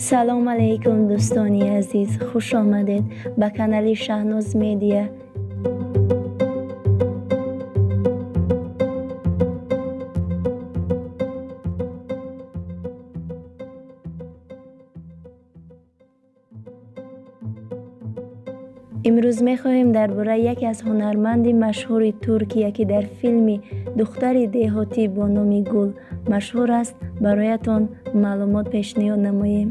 Салом алейкум, дӯстони азиз, хуш омадед ба канали Шаҳноз Медиа. Имрӯз мехоҳем дар бораи яке аз ҳунарманди машҳури Туркия, ки дар филми «Духтари деҳотӣ» бо номи Гул машҳур аст, бароятон маълумот пешниҳод намоем.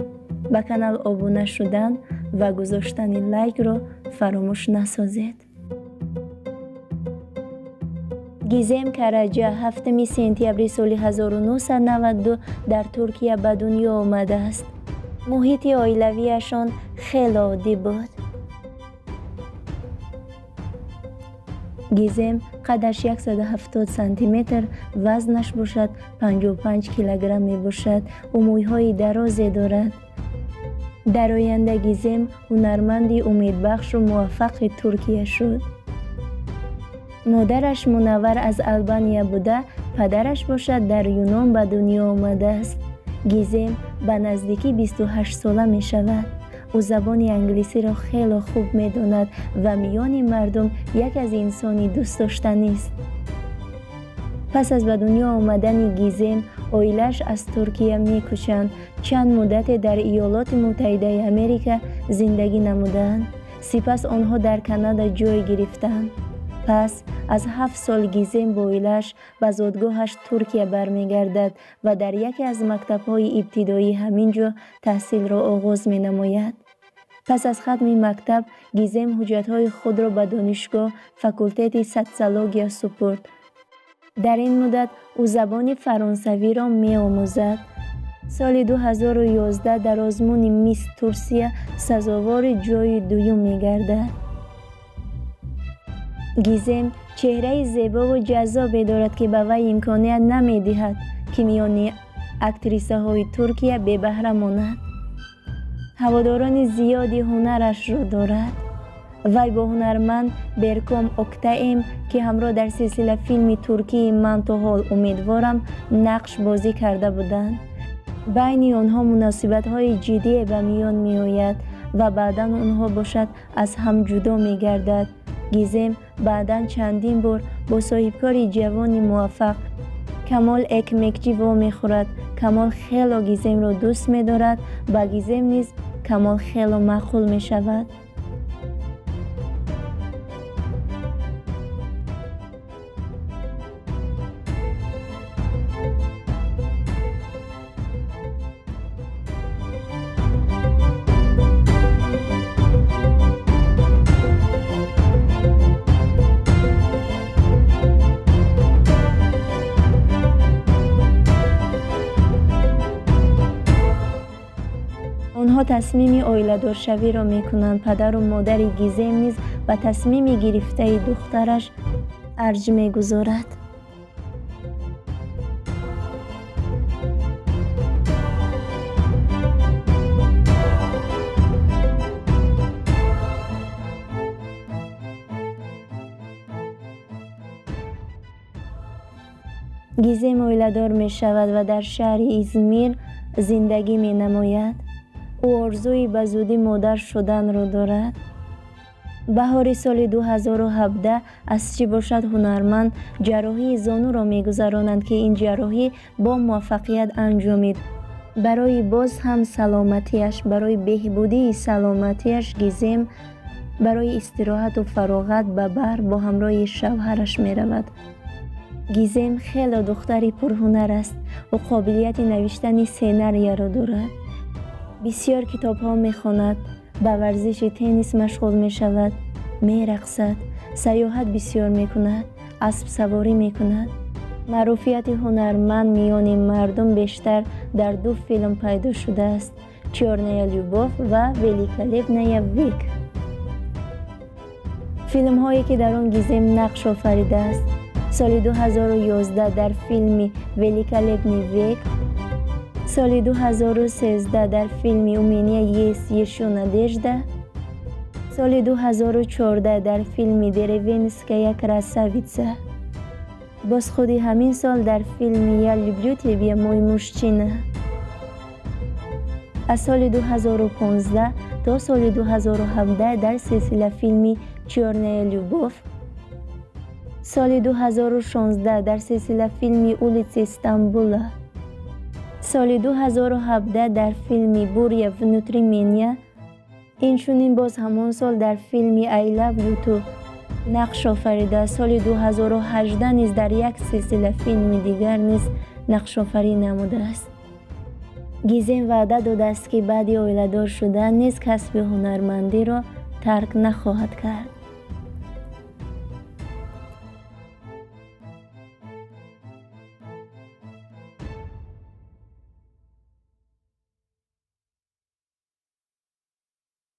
Ба канал обуна шудан ва гузоштани лайкро фаромӯш насозед. Гизем Караҷа 7 сентябри соли 1992 дар Туркия ба дунё омадааст. Муҳити оилавиашон хеле оддӣ буд. Гизем қадаш 170 сантиметр, вазнаш бошад 55 килограмм мебошад. Ӯ мӯйҳои дарозе дорад. Дар оянда Гизем ҳунарманди умедбахшу муваффақи Туркия шуд. Модараш Мунаввар аз Албания буда, падараш бошад дар Юнон ба дунё омадааст. Гизем ба наздикӣ 28 сола мешавад. Ӯ забони англисиро хело хуб медонад ва миёни мардум яке аз инсони дӯстдоштанист. Пас аз ба дунё омадани Гизем, оилааш аз Туркия мекӯчанд. Чанд муддате дар Иёлоти Муттаҳидаи Америка зиндагӣ намуданд. Сипас онҳо дар Канада ҷой гирифтанд. Пас аз 7 сол Гизем бо оилааш ба зодгоҳаш Туркия бармегардад ва дар яке аз мактабҳои ибтидоӣ ҳамин ҷо таҳсилро оғоз менамояд. Пас аз хатми мактаб Гизем ҳуҷҷатҳои худро ба донишгоҳ факултети социология супурд. Дар ин муддат ӯ забони фаронсавиро меомӯзад. Соли 2011 дар озмуни Мисс Турсия сазовори ҷойи дуюм мегардад. Гизем чеҳраи зебову ҷаззобе дорад, ки ба вай имконият намедиҳад, ки миёни актрисаҳои Туркия бебаҳра монад. Ҳаводорони зиёди ҳунарашро дорад. Вай бо ҳунарманд Берком Октаем, ки ҳамроҳ дар силсила филми туркии «Ман то ҳол умедворам» нақш бозӣ карда буданд. Байни онҳо муносибатҳои ҷиддие ба миён меояд ва баъдан онҳо бошад аз ҳам ҷудо мегардад. Гизем баъдан чандин бор бо соҳибкори ҷавони муваффақ Камол Экмекчӣ вомехӯрад. Камол хело Гиземро дӯст медорад, ба Гизем низ Камол хело маъқул мешавад. Онҳо тасмими оиладоршавиро мекунанд. Падару модари Гизем низ ба тасмими гирифтаи духтараш арҷ мегузорад. Гизем оиладор мешавад ва дар шаҳри Измир зиндагӣ менамояд. Ӯ орзуи ба зудӣ модар шуданро дорад. Баҳори соли 2017 аз чӣ бошад ҳунарманд ҷарроҳии зонуро мегузаронанд, ки ин ҷарроҳӣ бо муваффақият анҷомид. Барои боз ҳам саломатиаш, барои беҳбудии саломатиаш Гизем барои истироҳату фароғат ба баҳр бо ҳамроҳи шавҳараш меравад. Гизем хело духтари пурҳунар аст. Ӯ қобилияти навиштани сценарияро дорад. Бисёр китобҳо мехонад, ба варзиши теннис машғул мешавад, мерақсад, сайёҳат бисёр мекунад, аспсаворӣ мекунад. Маъруфияти ҳунарманд миёни мардум бештар дар ду филм пайдо шудааст: «Чёрная любовь» ва «Великолепная век». Филмҳое, ки дар он Гизем нақш офаридааст: соли 2011 дар филми «Великолепный век», соли 2013 дар филми «У меня есть ещё надежда», соли 2014 дар филми «Деревенская красавица». Боз худи ҳамин сол дар филми «Я люблю тебя, мой мужчина». Аз соли 2015 то соли 2017 дар силсилафилми «Чёрная любовь», соли 2016 дар силсилафилми «Улицы Стамбула», соли 2017 дар филми «Буря внутри меня», инчунин боз ҳамон сол дар филми «I Love You Too» нақш офарида. Соли 2018 низ дар як силсила филми дигар низ нақшофарӣ намудааст. Гизем ваъда додааст, ки баъди оиладор шудан низ касби ҳунармандиро тарк нахоҳад кард.